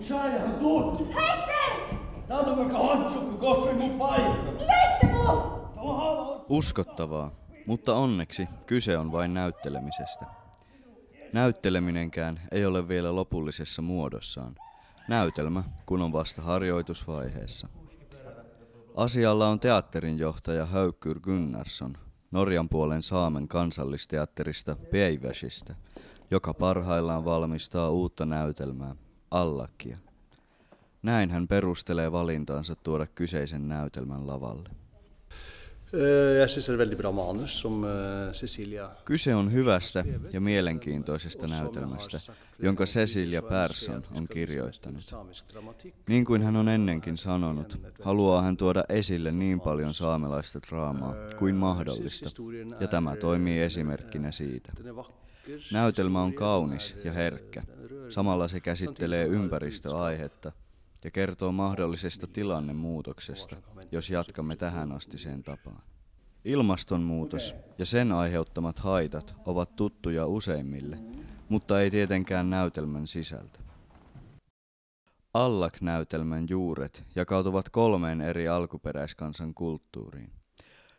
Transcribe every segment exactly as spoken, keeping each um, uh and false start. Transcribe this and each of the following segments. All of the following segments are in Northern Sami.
Čaja, tuohta. Heistert! Täällä on vaikka hantsukko, kohta mun paikka. Leiste mu! Täällä on hala. Uskottavaa, mutta onneksi kyse on vain näyttelemisestä. Näytteleminenkään ei ole vielä lopullisessa muodossaan. Näytelmä kun on vasta harjoitusvaiheessa. Asialla on teatterin johtaja Haukur Gunnarsson Norjan puolen Saamen kansallisteatterista Beaivásista, joka parhaillaan valmistaa uutta näytelmää, Allakia. Näin hän perustelee valintaansa tuoda kyseisen näytelmän lavalle. Eh, jeg synes det er et veldig bra manus som, eh, Cecilia. Kyse on hyvästä ja mielenkiintoisesta näytelmästä, jonka Cecilia Persson on kirjoittanut. Niin kuin hän on ennenkin sanonut, haluaa hän tuoda esille niin paljon saamelaista draamaa kuin mahdollista, ja tämä toimii esimerkkinä siitä. Näytelmä on kaunis ja herkkä. Samalla se käsittelee ympäristöaihetta ja kertoo mahdollisesta tilannemuutoksesta, jos jatkamme tähänastiseen tapaan. Ilmastonmuutos ja sen aiheuttamat haitat ovat tuttuja useimmille, mutta ei tietenkään näytelmän sisältö. Allak-näytelmän juuret jakautuvat kolmeen eri alkuperäiskansan kulttuuriin: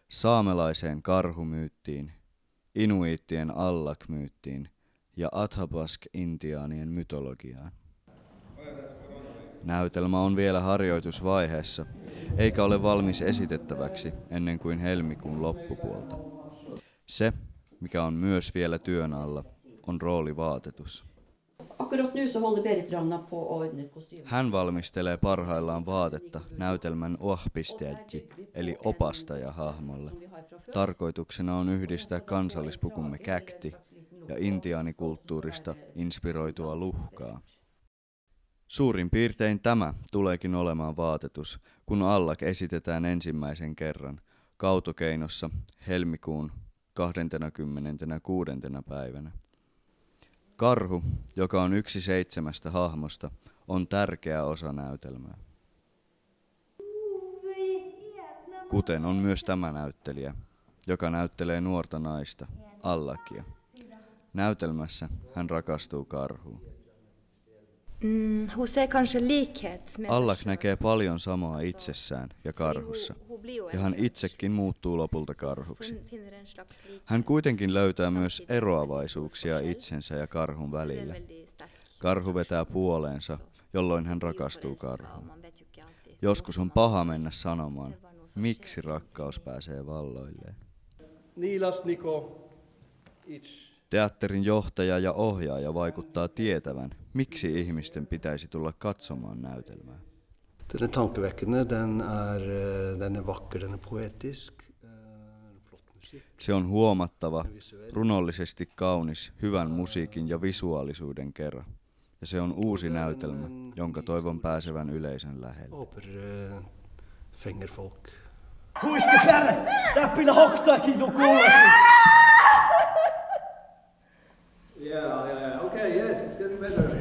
saamelaiseen karhumyyttiin, inuiittien Allak-myyttiin ja Athabasc-intiaanien mytologiaan. Näytelmä on vielä harjoitusvaiheessa, eikä ole valmis esitettäväksi ennen kuin helmikuun loppupuolta. Se, mikä on myös vielä työn alla, on roolivaatetus. Akkurat nu så holder Berit Ragna på å ordne et kostyme. Hän valmistelee parhaillaan vaatetta näytelmän oahpisteadji eli opastaja-hahmolle. Tarkoituksena on yhdistää kansallispukumme käkti ja intiaanikulttuurista inspiroitua luhkaa. Suurin piirtein tämä tuleekin olemaan vaatetus, kun Allak esitetään ensimmäisen kerran Kautokeinossa helmikuun kahdentenakymmenentenäkuudentena päivänä. Karhu, joka on yksi seitsemästä hahmosta, on tärkeä osa näytelmää. Kuten on myös tämä näyttelijä, joka näyttelee nuorta naista, Allakia. Näytelmässä hän rakastuu karhuun. Mm, hun ser kanskje likhet med seg selv. Allak näkee paljon samaa itsessään ja karhussa, ja hän itsekin muuttuu lopulta karhuksi. Hän kuitenkin löytää myös eroavaisuuksia itsensä ja karhun välillä. Karhu vetää puoleensa, jolloin hän rakastuu karhuun. Joskus on paha mennä sanomaan, miksi rakkaus pääsee valloilleen. Niilas Niko Ič. Teatterin johtaja ja ohjaaja vaikuttaa tietävän, miksi ihmisten pitäisi tulla katsomaan näytelmää. Den er tankevekkende, den er, eh, den er vakker, den er poetisk, eh, flott musikk. Se on huomattava, runollisesti kaunis, hyvän musiikin ja visuaalisuuden kera. Ja se on uusi näytelmä, jonka toivon pääsevän yleisön lähelle. Håper, eh, fenger folk. Huiske färre! Täppilä hoktakin joku ulos. Yeah, yeah, yeah. Okay, yes, getting better.